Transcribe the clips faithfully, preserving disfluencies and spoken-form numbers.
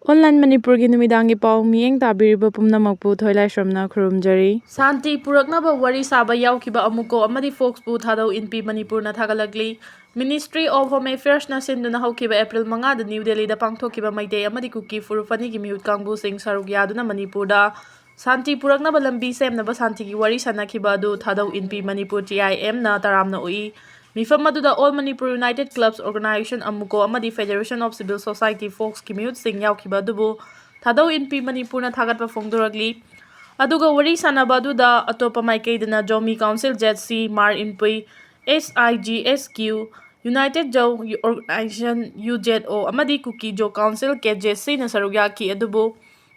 Online ꯃꯅꯤꯄꯨꯔꯒꯤ ꯅꯨꯃꯤꯗꯥꯡꯒꯤ ꯄꯥꯎ ꯃꯤꯠꯌꯦꯡ ꯇꯥꯕꯤꯔꯤꯕ ꯄꯨꯝꯅꯃꯛꯄꯨ ꯊꯣꯏꯂꯥꯏꯁ꯭ꯔꯝꯅ ꯈꯨꯔꯨꯝꯖꯔꯤ꯫ ꯁꯥꯟꯇꯤ ꯄꯨꯔꯛꯅꯕ ꯋꯥꯔꯤ ꯁꯥꯕ ꯌꯥꯎꯈꯤꯕ ꯑꯃꯨꯀꯣ ꯑꯃꯗꯤ ꯐꯣꯛꯁꯄꯨ ꯊꯥꯗꯧ ꯏꯟꯄꯤ ꯃꯅꯤꯄꯨꯔꯅ ꯊꯥꯒꯠꯂꯛꯂꯤ꯫ Ministry of Home Affairsꯅ ꯁꯤꯟꯗꯨꯅ ꯍꯧꯈꯤꯕ ꯑꯦꯄ꯭ꯔꯤꯜ ꯃꯉꯥꯗ ꯅ꯭ꯌꯨ ꯗꯦꯜꯂꯤꯗ ꯄꯥꯡꯊꯣꯛꯈꯤꯕ ꯃꯩꯇꯩ ꯑꯃꯗꯤ ꯀꯨꯀꯤ ꯐꯨꯔꯨꯞ ꯑꯅꯤꯒꯤ ꯃꯤꯍꯨꯠ ꯀꯥꯡꯕꯨꯁꯤꯡ ꯁꯔꯨꯛ ꯌꯥꯗꯨꯅ ꯃꯅꯤꯄꯨꯔꯗ ꯁꯥꯟꯇꯤ ꯄꯨꯔꯛꯅꯕ ꯂꯝꯕꯤ ꯁꯦꯝꯅꯕ ꯁꯥꯟꯇꯤꯒꯤ ꯋꯥꯔꯤ ꯁꯥꯟꯅꯈꯤꯕ ꯑꯗꯨ ꯊꯥꯗꯧ ꯏꯟꯄꯤ ꯃꯅꯤꯄꯨꯔ, TIMꯅ ꯇꯔꯥꯝꯅ ꯎꯏ꯫ ꯃꯤꯐꯝ ꯑꯗꯨꯗ All Manipur United Clubs Organisation, ꯑꯃꯨꯀꯣ ꯑꯃꯗꯤ Federation of Civil Society, ꯐꯣꯛꯁꯀꯤ ꯃꯤꯍꯨꯠꯁꯤꯡ ꯌꯥꯎꯈꯤꯕ ꯑꯗꯨꯕꯨ ꯊꯥꯗꯧ ꯏꯟꯄꯤ ꯃꯅꯤꯄꯨꯔꯅ ꯊꯥꯒꯠꯄ ꯐꯣꯡꯗꯣꯔꯛꯂꯤ꯫ ꯑꯗꯨꯒ ꯋꯥꯔꯤ ꯁꯥꯟꯅꯕ ꯑꯗꯨꯗ ꯑꯇꯣꯞꯄ ꯃꯥꯏꯀꯩꯗꯅ ꯖꯣꯃꯤ ꯀꯥꯎꯟꯁꯤꯜ, ꯖꯦꯠꯁꯤ, ꯃꯥꯔ Inpui, SIGSQ, United Zou Organization, UZO, ꯑꯃꯗꯤ ꯀꯨꯀꯤ ꯖꯣ ꯀꯥꯎꯟꯁꯤꯜ, KJCꯅ ꯁꯔꯨꯛ ꯌꯥꯈꯤ꯫ ꯑꯗꯨꯕꯨ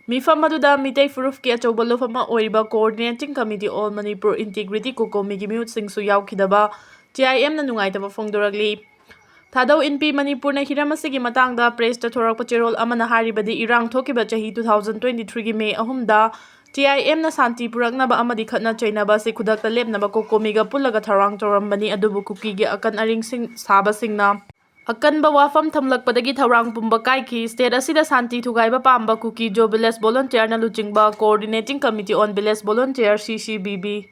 ꯃꯤꯐꯝ ꯑꯗꯨꯗ ꯃꯤꯇꯩ ꯐꯨꯔꯨꯞꯀꯤ ꯑꯆꯧꯕ ꯂꯨꯞ ꯑꯃ ꯑꯣꯏꯔꯤꯕ Coordinating Committee All Manipur Integrity, ꯀꯣꯀꯣꯃꯤꯒꯤ ꯃꯤꯍꯨꯠꯁꯤꯡꯁꯨ ꯌꯥꯎꯈꯤꯗꯕ TIMꯅ ꯅꯨꯡꯉꯥꯏꯇꯕ ꯐꯣꯡꯗꯣꯔꯛꯂꯤ꯫ ꯊꯥꯗꯧ ꯏꯟꯄꯤ ꯃꯅꯤꯄꯨꯔꯅ ꯍꯤꯔꯝ ꯑꯁꯤꯒꯤ ꯃꯇꯥꯡꯗ ꯄ꯭ꯔꯦꯁꯇ ꯊꯣꯔꯛꯄ ꯆꯦꯔꯣꯜ ꯑꯃꯅ ꯍꯥꯏꯔꯤꯕꯗꯤ, ꯏꯔꯥꯡ ꯊꯣꯛꯈꯤꯕ ꯆꯍꯤ two thousand twenty threeꯒꯤ ꯃꯦ ꯑꯍꯨꯝꯗ TIMꯅ ꯁꯥꯟꯇꯤ ꯄꯨꯔꯛꯅꯕ ꯑꯃꯗꯤ ꯈꯠꯅ ꯆꯩꯅꯕ ꯑꯁꯤ ꯈꯨꯗꯛꯇ ꯂꯦꯞꯅꯕ ꯀꯣꯀꯣꯃꯤꯒ ꯄꯨꯜꯂꯒ ꯊꯧꯔꯥꯡ ꯇꯧꯔꯝꯕꯅꯤ, ꯑꯗꯨꯕꯨ ꯀꯨꯀꯤꯒꯤ ꯑꯀꯟ ꯑꯔꯤꯡꯁꯤꯡ ꯁꯥꯕꯁꯤꯡꯅ ꯑꯀꯟꯕ ꯋꯥꯐꯝ ꯊꯝꯂꯛꯄꯗꯒꯤ ꯊꯧꯔꯥꯡ ꯄꯨꯝꯕ ꯀꯥꯏꯈꯤ꯫ ꯁ꯭ꯇꯦꯠ ꯑꯁꯤꯗ ꯁꯥꯟꯇꯤ ꯊꯨꯒꯥꯏꯕ ꯄꯥꯝꯕ ꯀꯨꯀꯤ ꯖꯣ ꯚꯤꯂꯦꯖ ꯚꯣꯂꯨꯟꯇꯤꯌꯔꯅ ꯂꯨꯆꯤꯡꯕ Coordinating Committee on Village Volunteer, CCVV,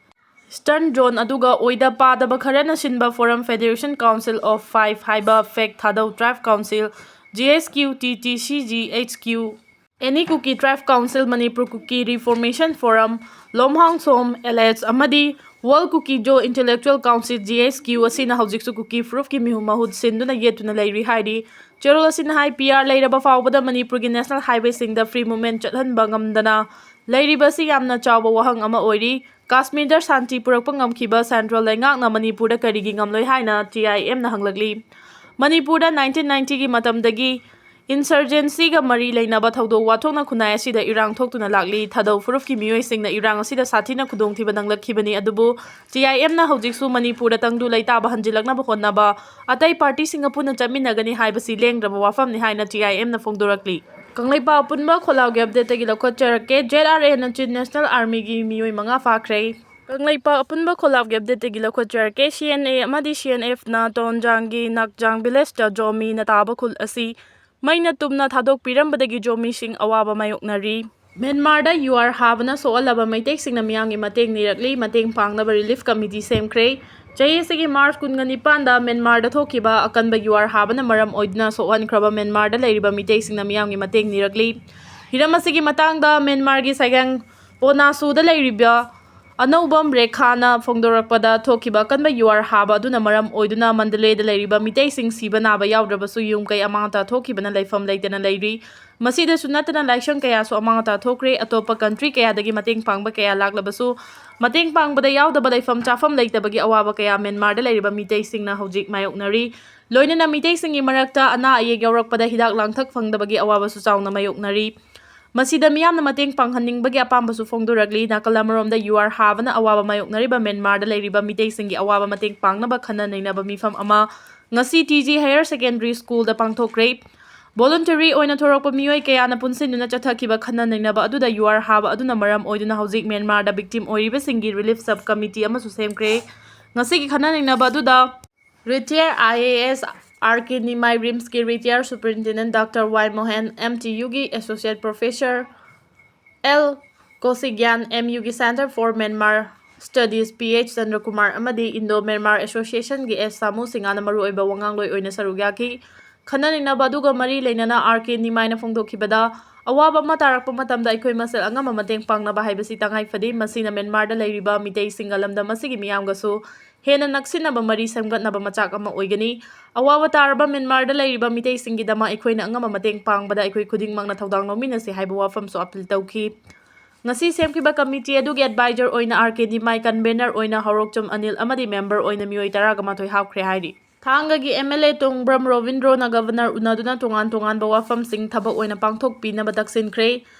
Eastern Zone, ꯑꯗꯨꯒ ꯑꯣꯏꯗ ꯄꯥꯗꯕ ꯈꯔꯅ ꯁꯤꯟꯕ Forum Federation Council of Five ꯍꯥꯏꯕ ꯐꯦꯛ ꯊꯥꯗꯧ ꯇ꯭ꯔꯥꯏꯕ council, GSQ, TTCG, HQ, Any Kuki Tribe Council, Manipur Kuki Reformation Forum, Lomhang Som, LH, ꯑꯃꯗꯤ World Kuki Zo Intellectual Council, GSQ, ꯑꯁꯤꯅ ꯍꯧꯖꯤꯛꯁꯨ ꯀꯨꯀꯤ ꯐꯨꯔꯨꯞꯀꯤ ꯃꯤꯍꯨ ꯃꯍꯨꯠ ꯁꯤꯟꯗꯨꯅ ꯌꯦꯠꯇꯨꯅ ꯂꯩꯔꯤ ꯍꯥꯏꯔꯤ꯫ ꯆꯦꯔꯣꯜ ꯑꯁꯤꯅ ꯍꯥꯏ, PR ꯂꯩꯔꯕ ꯐꯥꯎꯕꯗ ꯃꯅꯤꯄꯨꯔꯒꯤ ꯅꯦꯁꯅꯦꯜ ꯍꯥꯏꯋꯦꯁꯤꯡꯗ ꯐ꯭ꯔꯤ ꯃꯨꯚꯃꯦꯟ ꯆꯠꯍꯟꯕ ꯉꯝꯗꯅ ꯂꯩꯔꯤꯕ ꯑꯁꯤ ꯌꯥꯝꯅ ꯆꯥꯎꯕ ꯋꯥꯍꯪ ꯑꯃ ꯑꯣꯏꯔꯤ꯫ ꯀꯥꯁꯃꯤꯔꯗ ꯁꯥꯟꯇꯤ ꯄꯨꯔꯛꯄ ꯉꯝꯈꯤꯕ ꯁꯦꯟꯇ꯭ꯔꯦꯜ ꯂꯩꯉꯥꯛꯅ ꯃꯅꯤꯄꯨꯔꯗ ꯀꯔꯤꯒꯤ ꯉꯝꯂꯣꯏ ꯍꯥꯏꯅ TIMꯅ ꯍꯪꯂꯛꯂꯤ꯫ ꯃꯅꯤꯄꯨꯔꯗ nineteen ninetyꯒꯤ ꯃꯇꯝꯗꯒꯤ ꯏꯟꯁꯔꯖꯦꯟꯁꯤꯒ ꯃꯔꯤ ꯂꯩꯅꯕ ꯊꯧꯗꯣꯛ ꯋꯥꯊꯣꯛꯅ ꯈꯨꯟꯅꯥꯏ ꯑꯁꯤꯗ ꯏꯔꯥꯡ ꯊꯣꯛꯇꯨꯅ ꯂꯥꯛꯂꯤ꯫ ꯊꯥꯗꯧ ꯐꯨꯔꯨꯞꯀꯤ ꯃꯤꯑꯣꯏꯁꯤꯡꯅ ꯏꯔꯥꯡ ꯑꯁꯤꯗ ꯁꯥꯊꯤꯅ ꯈꯨꯗꯣꯡꯊꯤꯕ ꯅꯪꯂꯛꯈꯤꯕꯅꯤ, ꯑꯗꯨꯕꯨ TIMꯅ ꯍꯧꯖꯤꯛꯁꯨ ꯃꯅꯤꯄꯨꯔꯗ ꯇꯪꯗꯨ ꯂꯩꯇꯥꯕ ꯍꯟꯖꯤꯜꯂꯛꯅꯕ ꯍꯣꯠꯅꯕ ꯑꯇꯩ ꯄꯥꯔꯇꯤꯁꯤꯡꯒ ꯄꯨꯟꯅ ꯆꯠꯃꯤꯟꯅꯒꯅꯤ ꯍꯥꯏꯕꯁꯤ ꯂꯦꯡꯗ꯭ꯔꯕ ꯋꯥꯐꯝꯅꯤ ꯍꯥꯏꯅ TIMꯅ ꯐꯣꯡꯗꯣꯔꯛꯂꯤ꯫ ꯀꯪꯂꯩꯄꯥꯛ ꯑꯄꯨꯟꯕ ꯈꯣꯜꯂꯥꯎꯒꯤ ꯑꯞꯗꯦꯠꯇꯒꯤ ꯂꯧꯈꯠꯆꯔꯛꯀꯦ꯫ ZRA ꯅꯆꯤꯟ ꯅꯦꯁꯅꯦꯜ ꯑꯥꯔꯃꯤꯒꯤ ꯃꯤꯑꯣꯏ ꯃꯉꯥ ꯐꯥꯈ꯭ꯔꯦ꯫ ꯀꯪꯂꯩꯄꯥꯛ ꯑꯄꯨꯟꯕ ꯈꯣꯜꯂꯥꯎꯒꯤ ꯑꯞꯗꯦꯠꯇꯒꯤ ꯂꯧꯈꯠꯆꯔꯛꯀꯦ꯫ CNA ꯑꯃꯗꯤ CNFꯅ ꯇꯣꯟꯖꯥꯡꯒꯤ ꯅꯥꯛꯖꯥꯡ ꯚꯤꯂꯦꯖꯇ ꯖꯣꯃꯤꯅ ꯇꯥꯕ ꯈꯨꯜ ꯑꯁꯤ ꯃꯩꯅ ꯇꯨꯝꯅ ꯊꯥꯗꯣꯛꯄꯤꯔꯝꯕꯗꯒꯤ ꯖꯣꯃꯤꯁꯤꯡ ꯑꯋꯥꯕ ꯃꯥꯌꯣꯛꯅꯔꯤ꯫ ꯃ꯭ꯌꯥꯟꯃꯥꯔꯗ ꯌꯨ ꯑꯥꯔ ꯍꯥꯕꯅ ꯁꯣꯛꯍꯜꯂꯕ ꯃꯩꯇꯩꯁꯤꯡꯅ ꯃꯤꯌꯥꯝꯒꯤ ꯃꯇꯦꯡ ꯅꯤꯔꯛꯂꯤ꯫ ꯃꯇꯦꯡ ꯄꯥꯡꯅꯕ ꯔꯤꯂꯤꯐ ꯀꯃꯤꯇꯤ ꯁꯦꯝꯈ꯭ꯔꯦ꯫ ꯆꯍꯤ ꯑꯁꯤꯒꯤ ꯃꯥꯔꯆ ꯀꯨꯟꯒ ꯅꯤꯄꯥꯟꯗ ꯃ꯭ꯌꯥꯟꯃꯥꯔꯗ ꯊꯣꯛꯈꯤꯕ ꯑꯀꯟꯕ ꯌꯨ ꯑꯥꯔ ꯍꯥꯕꯅ ꯃꯔꯝ ꯑꯣꯏꯗꯨꯅ ꯁꯣꯛꯍꯟꯈ꯭ꯔꯕ ꯃ꯭ꯌꯥꯟꯃꯥꯔꯗ ꯂꯩꯔꯤꯕ ꯃꯤꯇꯩꯁꯤꯡꯅ ꯃꯤꯌꯥꯝꯒꯤ ꯃꯇꯦꯡ ꯅꯤꯔꯛꯂꯤ꯫ ꯍꯤꯔꯝ ꯑꯁꯤꯒꯤ ꯃꯇꯥꯡꯗ ꯃ꯭ꯌꯥꯟꯃꯥꯔꯒꯤ ꯁꯥꯏꯒꯪ ꯄꯣꯅꯥꯁꯨꯗ ꯂꯩꯔꯤꯕ ꯑꯅꯧꯕꯝ ꯔꯦꯈꯥꯅ ꯐꯣꯡꯗꯣꯔꯛꯄꯗ, ꯊꯣꯛꯈꯤꯕ ꯑꯀꯟꯕ ꯌꯨ ꯑꯥꯔ ꯍꯥꯕ ꯑꯗꯨꯅ ꯃꯔꯝ ꯑꯣꯏꯗꯨꯅ ꯃꯟꯗꯂꯦꯗ ꯂꯩꯔꯤꯕ ꯃꯤꯇꯩꯁꯤꯡ ꯁꯤꯕ ꯅꯥꯕ ꯌꯥꯎꯗ꯭ꯔꯕꯁꯨ ꯌꯨꯝ ꯀꯩ ꯑꯃꯥꯡ ꯑꯇꯥ ꯊꯣꯛꯈꯤꯕꯅ ꯂꯩꯐꯝ ꯂꯩꯇꯅ ꯂꯩꯔꯤ꯫ ꯃꯁꯤꯗꯁꯨ ꯅꯠꯇꯅ ꯂꯥꯏꯁꯪ ꯀꯌꯥꯁꯨ ꯑꯃꯥꯡ ꯑꯇꯥ ꯊꯣꯛꯈ꯭ꯔꯦ꯫ ꯑꯇꯣꯞꯄ ꯀꯟꯇ꯭ꯔꯤ ꯀꯌꯥꯗꯒꯤ ꯃꯇꯦꯡ ꯄꯥꯡꯕ ꯀꯌꯥ ꯂꯥꯛꯂꯕꯁꯨ ꯃꯇꯦꯡ ꯄꯥꯡꯕꯗ ꯌꯥꯎꯗꯕ ꯂꯩꯐꯝ ꯆꯥꯐꯝ ꯂꯩꯇꯕꯒꯤ ꯑꯋꯥꯕ ꯀꯌꯥ ꯃ꯭ꯌꯥꯟꯃꯥꯔꯗ ꯂꯩꯔꯤꯕ ꯃꯤꯇꯩꯁꯤꯡꯅ ꯍꯧꯖꯤꯛ ꯃꯥꯌꯣꯛꯅꯔꯤ꯫ ꯂꯣꯏꯅꯅ ꯃꯤꯇꯩꯁꯤꯡꯒꯤ ꯃꯔꯛꯇ ꯑꯅꯥ ꯑꯌꯦꯛ ꯌꯥꯎꯔꯛꯄꯗ ꯍꯤꯗꯥꯛ ꯂꯥꯡꯊꯛ ꯐꯪꯗꯕꯒꯤ ꯑꯋꯥꯕꯁꯨ ꯆꯥꯎꯅ ꯃꯥꯌꯣꯛꯅꯔꯤ꯫ ꯃꯁꯤꯗ ꯃꯤꯌꯥꯝꯅ ꯃꯇꯦꯡ ꯄꯥꯡꯍꯟꯅꯤꯡꯕꯒꯤ ꯑꯄꯥꯝꯕꯁꯨ ꯐꯣꯡꯗꯣꯔꯛꯂꯤ꯫ ꯅꯥꯀꯜ ꯑꯃꯔꯣꯝꯗ ꯌꯨ ꯑꯥꯔ ꯍꯥꯕꯅ ꯑꯋꯥꯕ ꯃꯥꯌꯣꯛꯅꯔꯤꯕ ꯃ꯭ꯌꯥꯟꯃꯥꯔꯗ ꯂꯩꯔꯤꯕ ꯃꯤꯇꯩꯁꯤꯡꯒꯤ ꯑꯋꯥꯕ ꯃꯇꯦꯡ ꯄꯥꯡꯅꯕ ꯈꯟꯅ ꯅꯩꯅꯕ ꯃꯤꯐꯝ ꯑꯃ ꯉꯁꯤ T G Higher Secondary Schoolꯗ ꯄꯥꯡꯊꯣꯛꯈ꯭ꯔꯦ꯫ Voluntary ꯑꯣꯏꯅ ꯊꯣꯔꯛꯄ ꯃꯤꯑꯣꯏ ꯀꯌꯥꯅ ꯄꯨꯟꯁꯤꯟꯗꯨꯅ ꯆꯠꯊꯈꯤꯕ ꯈꯟꯅ ꯅꯩꯅꯕ ꯑꯗꯨꯗ ꯌꯨ ꯑꯥꯔ ꯍꯥꯕ ꯑꯗꯨꯅ ꯃꯔꯝ ꯑꯣꯏꯗꯨꯅ ꯍꯧꯖꯤꯛ ꯃ꯭ꯌꯥꯟꯃꯥꯔꯗ victim ꯑꯣꯏꯔꯤꯕꯁꯤꯡꯒꯤ relief sub committee ꯑꯃꯁꯨ ꯁꯦꯝꯈ꯭ꯔꯦ꯫ ꯉꯁꯤꯒꯤ ꯈꯟꯅ ꯅꯩꯅꯕ ꯑꯗꯨꯗ retired I A S R K Nimai, ꯔꯤꯝꯁꯀꯤ retired superintendent doctor Y Mohen, M T ꯌꯨꯒꯤ associate professor L Koshigyan, M ꯌꯨꯒꯤ Centre for Myanmar Studies P H Chandrakumar ꯑꯃꯗꯤ ꯏꯟꯗꯣ ꯃ꯭ꯌꯥꯟꯃꯥꯔ ꯑꯦꯁꯣꯁꯤꯌꯦꯁꯟꯒꯤ ꯑꯦꯁ ꯁꯥꯃꯨ ꯁꯤꯡꯍꯅ ꯃꯔꯨꯑꯣꯏꯕ ꯋꯥꯉꯥꯡꯂꯣꯏ ꯑꯣꯏꯅ ꯁꯔꯨꯛ ꯌꯥꯈꯤ꯫ ꯈꯟꯅ ꯅꯩꯅꯕ ꯑꯗꯨꯒ ꯃꯔꯤ ꯂꯩꯅꯅ ꯑꯥꯔ ꯀꯦ ꯅꯤꯃꯥꯏꯅ ꯐꯣꯡꯗꯣꯛꯈꯤꯕꯗ, ꯑꯋꯥꯕ ꯑꯃ ꯇꯥꯔꯛꯄ ꯃꯇꯝꯗ ꯑꯩꯈꯣꯏ ꯃꯁꯦꯜ ꯑꯉꯝꯕ ꯃꯇꯦꯡ ꯄꯥꯡꯅꯕ ꯍꯥꯏꯕꯁꯤ ꯇꯉꯥꯏ ꯐꯗꯦ꯫ ꯃꯁꯤꯅ ꯃ꯭ꯌꯥꯟꯃꯥꯔꯗ ꯂꯩꯔꯤꯕ ꯃꯤꯇꯩꯁꯤꯡꯒ ꯂꯝꯗꯝ ꯑꯁꯤꯒꯤ ꯃꯤꯌꯥꯝꯒꯁꯨ ꯍꯦꯟꯅ ꯅꯛꯁꯤꯟꯅꯕ ꯃꯔꯤ ꯁꯦꯝꯒꯠꯅꯕ ꯃꯆꯥꯛ ꯑꯃ ꯑꯣꯏꯒꯅꯤ꯫ ꯑꯋꯥꯕ ꯇꯥꯔꯕ ꯃ꯭ꯌꯥꯟꯃꯥꯔꯗ ꯂꯩꯔꯤꯕ ꯃꯤꯇꯩꯁꯤꯡꯒꯤꯗꯃꯛ ꯑꯩꯈꯣꯏꯅ ꯑꯉꯝꯕ ꯃꯇꯦꯡ ꯄꯥꯡꯕꯗ ꯑꯩꯈꯣꯏ ꯈꯨꯗꯤꯡꯃꯛꯅ ꯊꯧꯗꯥꯡ ꯂꯧꯃꯤꯟꯅꯁꯤ ꯍꯥꯏꯕ ꯋꯥꯐꯝꯁꯨ ꯑꯥꯄꯤꯜ ꯇꯧꯈꯤ꯫ ꯉꯁꯤ ꯁꯦꯝꯈꯤꯕ ꯀꯃꯤꯇꯤ ꯑꯗꯨꯒꯤ ꯑꯦꯗꯚꯥꯏꯖꯔ ꯑꯣꯏꯅ ꯑꯥꯔ ꯀꯦ ꯅꯤꯃꯥꯏ, ꯀꯟꯚꯦꯅꯔ ꯑꯣꯏꯅ ꯍꯧꯔꯣꯛꯆꯝ ꯑꯅꯤꯜ ꯑꯃꯗꯤ ꯃꯦꯝꯕꯔ ꯑꯣꯏꯅ ꯃꯤꯑꯣꯏ ꯇꯔꯥꯒ ꯃꯥꯊꯣꯏ ꯍꯥꯞꯈ꯭ꯔꯦ ꯍꯥꯏꯔꯤ꯫ ꯊꯥꯡꯒꯒꯤ M L A Tongbram ꯔꯣꯕꯤꯟꯗ꯭ꯔꯣꯅ governor ꯎꯅꯗꯨꯅ ꯇꯣꯉꯥꯟ ꯇꯣꯉꯥꯟꯕ ꯋꯥꯐꯝꯁꯤꯡ ꯊꯕꯛ ꯑꯣꯏꯅ ꯄꯥꯡꯊꯣꯛꯄꯤꯅꯕ ꯇꯛꯁꯤꯟꯈ꯭ꯔꯦ꯫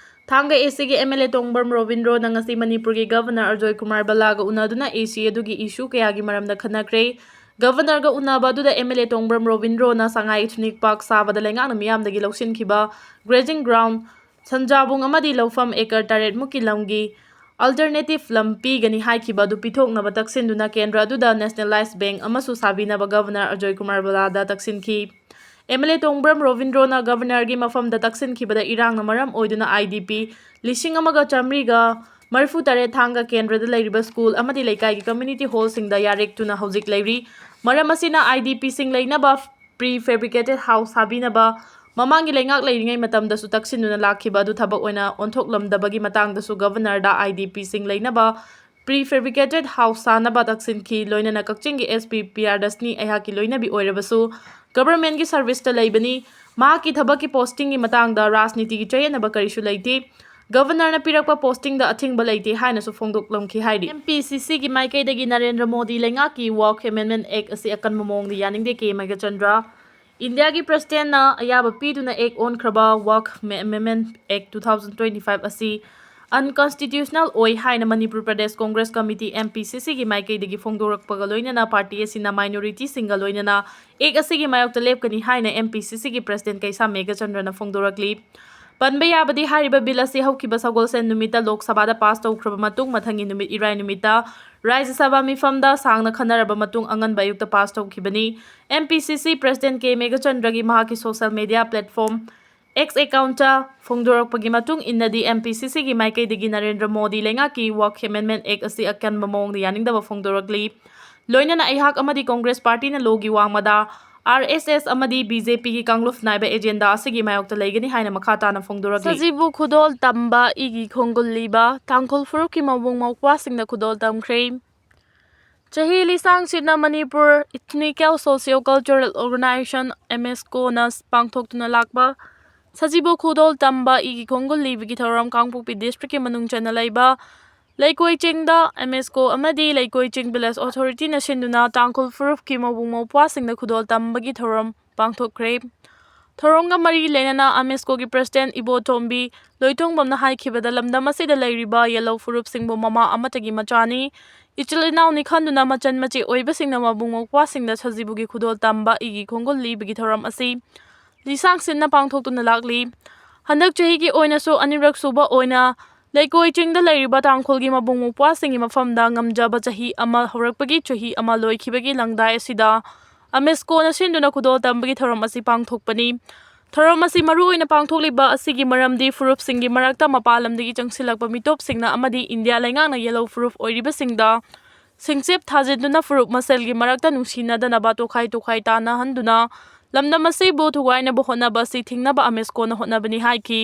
ꯊꯥꯡꯒ ꯑꯦ ꯁꯤꯒꯤ ꯑꯦꯝ ꯑꯦꯜ ꯑꯦ ꯇꯣꯡꯕ꯭ꯔꯝ ꯔꯣꯕꯤꯟꯗ꯭ꯔꯣꯅ ꯉꯁꯤ ꯃꯅꯤꯄꯨꯔꯒꯤ ꯒꯕꯔꯅꯔ ꯑꯖꯣꯏ ꯀꯨꯃꯥꯔ ꯕꯂꯥꯒ ꯎꯅꯗꯨꯅ ꯑꯦ ꯁꯤ ꯑꯗꯨꯒꯤ ꯏꯁꯨ ꯀꯌꯥꯒꯤ ꯃꯔꯝꯗ ꯈꯟꯅꯈ꯭ꯔꯦ꯫ ꯒꯕꯔꯅꯔꯒ ꯎꯅꯕ ꯑꯗꯨꯗ ꯑꯦꯝ ꯑꯦꯜ ꯑꯦ ꯇꯣꯡꯕ꯭ꯔꯝ ꯔꯣꯕꯤꯟꯗ꯭ꯔꯣꯅ ꯁꯉꯥꯏ ꯏꯊꯅꯤꯛ ꯄꯥꯔꯛ ꯁꯥꯕꯗ ꯂꯩꯉꯥꯛꯅ ꯃꯤꯌꯥꯝꯗꯒꯤ ꯂꯧꯁꯤꯟꯈꯤꯕ ꯒ꯭ꯔꯦꯖꯤꯡ ꯒ꯭ꯔꯥꯎꯟ, ꯁꯟꯖꯥꯕꯨꯡ ꯑꯃꯗꯤ ꯂꯧꯐꯝ ꯑꯦꯀꯔ ꯇꯔꯦꯠ ꯃꯨꯛꯀꯤ ꯂꯝꯒꯤ ꯑꯜꯇꯔꯅꯦꯇꯤꯚ ꯂꯝ ꯄꯤꯒꯅꯤ ꯍꯥꯏꯈꯤꯕ ꯑꯗꯨ ꯄꯤꯊꯣꯛꯅꯕ ꯇꯛꯁꯤꯟꯗꯨꯅ ꯀꯦꯟꯗ꯭ꯔ ꯑꯗꯨꯗ ꯅꯦꯁꯅꯦꯂꯥꯏꯖ ꯕꯦꯡꯛ ꯑꯃꯁꯨ ꯁꯥꯕꯤꯅꯕ ꯒꯕꯔꯅꯔ ꯑꯖꯣꯏ ꯀꯨꯃꯥꯔ ꯕꯂꯥꯗ ꯇꯛꯁꯤꯟꯈꯤ꯫ ꯑꯦꯝ ꯑꯦꯜ ꯑꯦ ꯇꯣꯡꯕ꯭ꯔꯝ ꯔꯣꯕꯤꯟꯗ꯭ꯔꯣꯅ ꯒꯕꯔꯅꯔꯒꯤ ꯃꯐꯝꯗ ꯇꯛꯁꯤꯟꯈꯤꯕꯗ ꯏꯔꯥꯡꯅ ꯃꯔꯝ ꯑꯣꯏꯗꯨꯅ ꯑꯥꯏ ꯗꯤ ꯄꯤ ꯂꯤꯁꯤꯡ ꯑꯃꯒ ꯆꯥꯃꯔꯤꯒ ꯃꯔꯤꯐꯨ ꯇꯔꯦꯠ ꯊꯥꯡꯒ ꯀꯦꯟꯗ꯭ꯔꯗ ꯂꯩꯔꯤꯕ ꯁ꯭ꯀꯨꯜ ꯑꯃꯗꯤ ꯂꯩꯀꯥꯏꯒꯤ ꯀꯝꯃ꯭ꯌꯨꯅꯤꯇꯤ ꯍꯣꯜꯁꯤꯡꯗ ꯌꯥꯔꯦꯛꯇꯨꯅ ꯍꯧꯖꯤꯛ ꯂꯩꯔꯤ꯫ ꯃꯔꯝ ꯑꯁꯤꯅ ꯑꯥꯏ ꯗꯤ ꯄꯤꯁꯤꯡ ꯂꯩꯅꯕ pre fabricated house ꯁꯥꯕꯤꯅꯕ ꯃꯃꯥꯡꯒꯤ ꯂꯩꯉꯥꯛ ꯂꯩꯔꯤꯉꯩ ꯃꯇꯝꯗꯁꯨ ꯇꯛꯁꯤꯟꯗꯨꯅ ꯂꯥꯛꯈꯤꯕ ꯑꯗꯨ ꯊꯕꯛ ꯑꯣꯏꯅ ꯑꯣꯟꯊꯣꯛꯂꯝꯗꯕꯒꯤ ꯃꯇꯥꯡꯗꯁꯨ ꯒꯕꯔꯅꯔꯗ ꯑꯥꯏ ꯗꯤ ꯄꯤꯁꯤꯡ ꯂꯩꯅꯕ pre fabricated house ꯁꯥꯅꯕ ꯇꯛꯁꯤꯟꯈꯤ꯫ ꯂꯣꯏꯅꯅ ꯀꯛꯆꯤꯡꯒꯤ ꯑꯦꯁ ꯄꯤ ꯄꯤ ꯑꯥꯔ ꯗꯁꯅꯤ ꯑꯩꯍꯥꯛꯀꯤ ꯂꯣꯏꯅꯕꯤ ꯑꯣꯏꯔꯕꯁꯨ ꯒꯕꯔꯃꯦꯟꯒꯤ ꯁꯔꯚꯤꯁꯇ ꯂꯩꯕꯅꯤ꯫ ꯃꯍꯥꯛꯀꯤ ꯊꯕꯛꯀꯤ ꯄꯣꯁꯇꯤꯡꯒꯤ ꯃꯇꯥꯡꯗ ꯔꯥꯖꯅꯤꯇꯤꯒꯤ ꯆꯌꯦꯠꯅꯕ ꯀꯔꯤꯁꯨ ꯂꯩꯇꯦ꯫ ꯒꯕꯔꯅꯔꯅ ꯄꯤꯔꯛꯄ ꯄꯣꯁꯇꯤꯡꯗ ꯑꯊꯤꯡꯕ ꯂꯩꯇꯦ ꯍꯥꯏꯅꯁꯨ ꯐꯣꯡꯗꯣꯛꯂꯝꯈꯤ ꯍꯥꯏꯔꯤ꯫ ꯑꯦꯝ ꯄꯤ ꯁꯤ ꯁꯤꯒꯤ ꯃꯥꯏꯀꯩꯗꯒꯤ ꯅꯔꯦꯟꯗ꯭ꯔ ꯃꯣꯗꯤ ꯂꯩꯉꯥꯛꯀꯤ Waqf Amendment Act ꯑꯁꯤ ꯑꯀꯟꯕ ꯃꯑꯣꯡꯗ ꯌꯥꯅꯤꯡꯗꯦ꯫ ꯀꯦ ꯃꯦꯘꯆꯟꯗ꯭ꯔ꯫ ꯏꯟꯗꯤꯌꯥꯒꯤ ꯄ꯭ꯔꯁꯤꯗꯦꯟꯅ ꯑꯌꯥꯕ ꯄꯤꯗꯨꯅ ꯑꯦꯛ ꯑꯣꯟꯈ꯭ꯔꯕ Waqf Amendment Act two thousand twenty-five ꯑꯁꯤ unconstitutional ꯑꯣꯏ ꯍꯥꯏꯅ Manipur Pradesh Congress committee, M P ꯁꯤ ꯁꯤꯒꯤ ꯃꯥꯏꯀꯩꯗꯒꯤ ꯐꯣꯡꯗꯣꯔꯛꯄꯒ ꯂꯣꯏꯅꯅ ꯄꯥꯔꯇꯤ ꯑꯁꯤꯅ ꯃꯥꯏꯅꯣꯔꯤꯇꯤꯁꯤꯡꯒ ꯂꯣꯏꯅꯅ ꯑꯦꯛ ꯑꯁꯤꯒꯤ ꯃꯥꯌꯣꯛꯇ ꯂꯦꯞꯀꯅꯤ ꯍꯥꯏꯅ ꯑꯦꯝ ꯄꯤ ꯁꯤ ꯁꯤꯒꯤ ꯄ꯭ꯔꯁꯤꯗꯦꯟ ꯀꯩꯁꯥꯝ ꯃꯦꯘꯆꯟꯗ꯭ꯔꯅ ꯐꯣꯡꯗꯣꯔꯛꯂꯤ꯫ ꯄꯟꯕ ꯌꯥꯕꯗꯤ, ꯍꯥꯏꯔꯤꯕ ꯕꯤꯜ ꯑꯁꯤ ꯍꯧꯈꯤꯕ ꯁꯒꯣꯜꯁꯦꯟ ꯅꯨꯃꯤꯠꯇ ꯂꯣꯛ ꯁꯚꯥꯗ ꯄꯥꯁ ꯇꯧꯈ꯭ꯔꯕ ꯃꯇꯨꯡ, ꯃꯊꯪꯒꯤ ꯅꯨꯃꯤꯠ ꯏꯔꯥꯏ ꯅꯨꯃꯤꯠꯇ ꯔꯥꯖ꯭ꯌ ꯁꯚꯥ ꯃꯤꯐꯝꯗ ꯁꯥꯡꯅ ꯈꯟꯅꯔꯕ ꯃꯇꯨꯡ ꯑꯉꯟꯕ ꯑꯌꯨꯛꯇ ꯄꯥꯁ ꯇꯧꯈꯤꯕꯅꯤ꯫ ꯑꯦꯝ ꯄꯤ ꯁꯤ ꯁꯤ ꯄ꯭ꯔꯁꯤꯗꯦꯟ ꯀꯦ ꯃꯦꯘꯆꯟꯗ꯭ꯔꯒꯤ ꯃꯍꯥꯛꯀꯤ ꯁꯣꯁꯤꯌꯦꯜ ꯃꯤꯗꯤꯌꯥ ꯄ꯭ꯂꯦꯠꯐꯣꯔꯝ X ꯑꯦꯀꯥꯎꯟꯠꯇ ꯐꯣꯡꯗꯣꯔꯛꯄꯒꯤ ꯃꯇꯨꯡ ꯏꯟꯅꯗꯤ, ꯑꯦꯝ ꯄꯤ ꯁꯤ ꯁꯤꯒꯤ ꯃꯥꯏꯀꯩꯗꯒꯤ ꯅꯔꯦꯟꯗ꯭ꯔ ꯃꯣꯗꯤ ꯂꯩꯉꯥꯛꯀꯤ Waqf Amendment Act ꯑꯁꯤ ꯑꯀꯟꯕ ꯃꯑꯣꯡꯗ ꯌꯥꯅꯤꯡꯗꯕ ꯐꯣꯡꯗꯣꯔꯛꯂꯤ꯫ ꯂꯣꯏꯅꯅ ꯑꯩꯍꯥꯛ ꯑꯃꯗꯤ ꯀꯣꯡꯒ꯭ꯔꯦꯁ ꯄꯥꯔꯇꯤꯅ ꯂꯣꯒꯤ ꯋꯥꯡꯃꯗ ꯑꯥꯔ ꯑꯦꯁ ꯑꯦꯁ ꯑꯃꯗꯤ ꯕꯤ ꯖꯦ ꯄꯤꯒꯤ ꯀꯥꯡꯂꯨꯞ ꯅꯥꯏꯕ ꯑꯦꯖꯦꯟꯗꯥ ꯑꯁꯤꯒꯤ ꯃꯥꯌꯣꯛꯇ ꯂꯩꯒꯅꯤ ꯍꯥꯏꯅ ꯃꯈꯥ ꯇꯥꯅ ꯐꯣꯡꯗꯣꯔꯛꯂꯤ꯫ ꯁꯖꯤꯕꯨ ꯈꯨꯗꯣꯜ ꯇꯝꯕ ꯏꯒꯤ ꯈꯣꯡꯒꯨꯜ ꯂꯤꯕ ꯇꯥꯡꯈꯨꯜ ꯐꯨꯔꯨꯞꯀꯤ ꯃꯕꯨꯡ ꯃꯧꯄ꯭ꯋꯥꯁꯤꯡꯗ ꯈꯨꯗꯣꯜ ꯇꯝꯈ꯭ꯔꯦ꯫ ꯆꯍꯤ ꯂꯤꯁꯥꯡ ꯁꯤꯠꯅ Manipur Ethnical Socio Cultural Organization, M S ꯀꯣꯅ ꯄꯥꯡꯊꯣꯛꯇꯨꯅ ꯂꯥꯛꯄ ꯁꯖꯤꯕꯨ ꯈꯨꯗꯣꯜ ꯇꯝꯕ ꯏꯒꯤ ꯈꯣꯡꯒꯨꯜ ꯂꯤꯕꯒꯤ ꯊꯧꯔꯝ ꯀꯥꯡꯄꯣꯛꯄꯤ ꯗꯤꯁꯇ꯭ꯔꯤꯛꯀꯤ ꯃꯅꯨꯡ ꯆꯟꯅ ꯂꯩꯕ ꯂꯩꯀꯣꯏ ꯆꯤꯡꯗ ꯑꯦꯝ ꯑꯦꯁ ꯀꯣ ꯑꯃꯗꯤ ꯂꯩꯀꯣꯏ ꯆꯤꯡ ꯚꯤꯂꯦꯖ ꯑꯣꯊꯣꯔꯤꯇꯤꯅ ꯁꯤꯟꯗꯨꯅ ꯇꯥꯡꯈꯨꯜ ꯐꯨꯔꯨꯞꯀꯤ ꯃꯕꯨꯡ ꯃꯧꯄ꯭ꯋꯥꯁꯤꯡꯗ ꯈꯨꯗꯣꯜ ꯇꯝꯕꯒꯤ ꯊꯧꯔꯝ ꯄꯥꯡꯊꯣꯛꯈ꯭ꯔꯦ꯫ ꯊꯧꯔꯝꯒ ꯃꯔꯤ ꯂꯩꯅꯅ ꯑꯦꯝ ꯑꯦꯁ ꯀꯣꯒꯤ ꯄ꯭ꯔꯁꯤꯗꯦꯟ ꯏꯕꯣꯇꯣꯝꯕꯤ ꯂꯣꯏꯇꯣꯡꯕꯝꯅ ꯍꯥꯏꯈꯤꯕꯗ, ꯂꯝꯗꯝ ꯑꯁꯤꯗ ꯂꯩꯔꯤꯕ ꯌꯦꯜꯍꯧ ꯐꯨꯔꯨꯞꯁꯤꯡꯕꯨ ꯃꯃꯥ ꯑꯃꯠꯇꯒꯤ ꯃꯆꯥꯅꯤ, ꯏꯆꯤꯜ ꯏꯅꯥꯎꯅꯤ ꯈꯟꯗꯨꯅ ꯃꯆꯟ ꯃꯆꯦ ꯑꯣꯏꯕꯁꯤꯡꯅ ꯃꯕꯨꯡ ꯃꯧꯄ꯭ꯋꯥꯁꯤꯡꯗ ꯁꯖꯤꯕꯨꯒꯤ ꯈꯨꯗꯣꯜ ꯇꯝꯕ ꯏꯒꯤ ꯈꯣꯡꯒꯨꯜ ꯂꯤꯕꯒꯤ ꯊꯧꯔꯝ ꯑꯁꯤ ꯂꯤꯁꯥꯡ ꯁꯤꯠꯅ ꯄꯥꯡꯊꯣꯛꯇꯨꯅ ꯂꯥꯛꯂꯤ꯫ ꯍꯟꯗꯛ ꯆꯍꯤꯒꯤ ꯑꯣꯏꯅꯁꯨ ꯑꯅꯤꯔꯛ ꯁꯨꯕ ꯑꯣꯏꯅ ꯂꯩꯀꯣꯏ ꯆꯤꯡꯗ ꯂꯩꯔꯤꯕ ꯇꯥꯡꯈꯨꯜꯒꯤ ꯃꯕꯨꯡ ꯃꯧꯄ꯭ꯋꯥꯁꯤꯡꯒꯤ ꯃꯐꯝꯗ ꯉꯝꯖꯕ ꯆꯍꯤ ꯑꯃ ꯍꯧꯔꯛꯄꯒꯤ ꯆꯍꯤ ꯑꯃ ꯂꯣꯏꯈꯤꯕꯒꯤ ꯂꯪꯗꯥꯏ ꯑꯁꯤꯗ ꯑꯃꯦꯁꯀꯣꯅ ꯁꯤꯟꯗꯨꯅ ꯈꯨꯗꯣꯜ ꯇꯝꯕꯒꯤ ꯊꯧꯔꯝ ꯑꯁꯤ ꯄꯥꯡꯊꯣꯛꯄꯅꯤ꯫ ꯊꯧꯔꯝ ꯑꯁꯤ ꯃꯔꯨꯑꯣꯏꯅ ꯄꯥꯡꯊꯣꯛꯂꯤꯕ ꯑꯁꯤꯒꯤ ꯃꯔꯝꯗꯤ ꯐꯨꯔꯨꯞꯁꯤꯡꯒꯤ ꯃꯔꯛꯇ ꯃꯄꯥꯟ ꯂꯝꯗꯒꯤ ꯆꯪꯁꯤꯜꯂꯛꯄ ꯃꯤꯇꯣꯞꯁꯤꯡꯅ ꯑꯃꯗꯤ ꯏꯟꯗꯤꯌꯥ ꯂꯩꯉꯥꯛꯅ ꯌꯦꯜꯂꯣ ꯐꯨꯔꯨꯞ ꯑꯣꯏꯔꯤꯕꯁꯤꯡꯗ ꯁꯤꯡꯆꯤꯞ ꯊꯥꯖꯤꯟꯗꯨꯅ ꯐꯨꯔꯨꯞ ꯃꯁꯦꯜꯒꯤ ꯃꯔꯛꯇ ꯅꯨꯡꯁꯤꯅꯗꯅꯕ ꯇꯣꯈꯥꯏ ꯇꯣꯈꯥꯏ ꯇꯥꯅꯍꯟꯗꯨꯅ ꯂꯝꯗꯝ ꯑꯁꯤꯕꯨ ꯊꯨꯒꯥꯏꯅꯕ ꯍꯣꯠꯅꯕ ꯑꯁꯤ ꯊꯤꯡꯅꯕ ꯑꯃꯦꯁꯀꯣꯅ ꯍꯣꯠꯅꯕꯅꯤ ꯍꯥꯏꯈꯤ꯫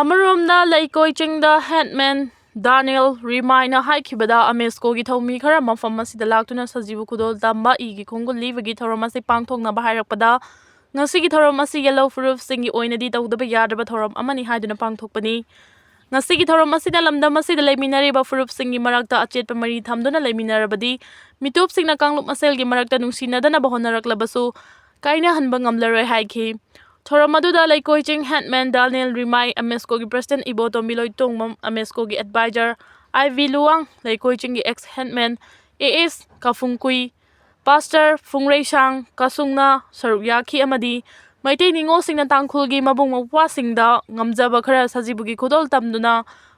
ꯑꯃꯔꯣꯝꯗ ꯂꯩꯀꯣꯏ ꯆꯤꯡꯗ ꯍꯦꯠꯃꯦꯟ ꯗꯥꯅꯤꯌꯦꯜ ꯔꯤꯃꯥꯏꯅ ꯍꯥꯏꯈꯤꯕꯗ ꯑꯃꯦꯁꯀꯣꯒꯤ ꯊꯧꯃꯤ ꯈꯔ ꯃꯐꯝ ꯑꯁꯤꯗ ꯂꯥꯛꯇꯨꯅ ꯁꯖꯤꯕꯨ ꯈꯨꯗꯣꯜ ꯇꯝꯕ ꯏꯒꯤ ꯈꯣꯡꯒꯨꯜ ꯂꯤꯕꯒꯤ ꯊꯧꯔꯝ ꯑꯁꯤ ꯄꯥꯡꯊꯣꯛꯅꯕ ꯍꯥꯏꯔꯛꯄꯗ ꯉꯁꯤꯒꯤ ꯊꯧꯔꯝ ꯑꯁꯤ ꯌꯦꯜꯂꯣ ꯐꯨꯔꯨꯞꯁꯤꯡꯒꯤ ꯑꯣꯏꯅꯗꯤ ꯇꯧꯗꯕ ꯌꯥꯗ꯭ꯔꯕ ꯊꯧꯔꯝ ꯑꯃꯅꯤ ꯍꯥꯏꯗꯨꯅ ꯄꯥꯡꯊꯣꯛꯄꯅꯤ꯫ ꯉꯁꯤꯒꯤ ꯊꯧꯔꯝ ꯑꯁꯤꯗ ꯂꯝꯗꯝ ꯑꯁꯤꯗ ꯂꯩꯃꯤꯟꯅꯔꯤꯕ ꯐꯨꯔꯨꯞꯁꯤꯡꯒꯤ ꯃꯔꯛꯇ ꯑꯆꯦꯠꯄ ꯃꯔꯤ ꯊꯝꯗꯨꯅ ꯂꯩꯃꯤꯟꯅꯔꯕꯗꯤ ꯃꯤꯇꯣꯞꯁꯤꯡꯅ ꯀꯥꯡꯂꯨꯞ ꯃꯁꯦꯜꯒꯤ ꯃꯔꯛꯇ ꯅꯨꯡꯁꯤꯅꯗꯅꯕ ꯍꯣꯠꯅꯔꯛꯂꯕꯁꯨ ꯀꯥꯏꯅꯍꯟꯕ ꯉꯝꯂꯔꯣꯏ ꯍꯥꯏꯈꯤ꯫ ꯊꯧꯔꯝ ꯑꯗꯨꯗ ꯂꯩꯀꯣꯏ ꯆꯤꯡ ꯍꯦꯠꯃꯦꯟ ꯗꯥꯅꯤꯌꯦꯜ ꯔꯤꯃꯥꯏ, ꯑꯃꯦꯁꯀꯣꯒꯤ ꯄ꯭ꯔꯁꯤꯗꯦꯟ ꯏꯕꯣꯇꯣꯝꯕꯤ ꯂꯣꯏꯇꯣꯡꯕꯝ, ꯑꯃꯦꯁꯀꯣꯒꯤ ꯑꯦꯗꯚꯥꯏꯖꯔ ꯑꯥꯏ ꯚꯤ ꯂꯨꯋꯥꯡ, ꯂꯩꯀꯣꯏ ꯆꯤꯡꯒꯤ ꯑꯦꯛꯁ ꯍꯦꯠꯃꯦꯟ ꯑꯦ ꯑꯦꯁ ꯀꯥꯐꯨꯡꯀꯨꯏ, ꯄꯥꯁꯇꯔ ꯐꯨꯡꯔꯩꯁꯥꯡ ꯀꯥꯁꯨꯡꯅ ꯁꯔꯨꯛ ꯌꯥꯈꯤ ꯑꯃꯗꯤ ꯃꯩꯇꯩ ꯅꯤꯉꯣꯜꯁꯤꯡꯅ ꯇꯥꯡꯈꯨꯜꯒꯤ ꯃꯕꯨꯡ ꯃꯧꯄ꯭ꯋꯥꯁꯤꯡꯗ ꯉꯝꯖꯕ ꯈꯔ ꯁꯖꯤꯕꯨꯒꯤ ꯈꯨꯗꯣꯜ ꯇꯝꯗꯨꯅ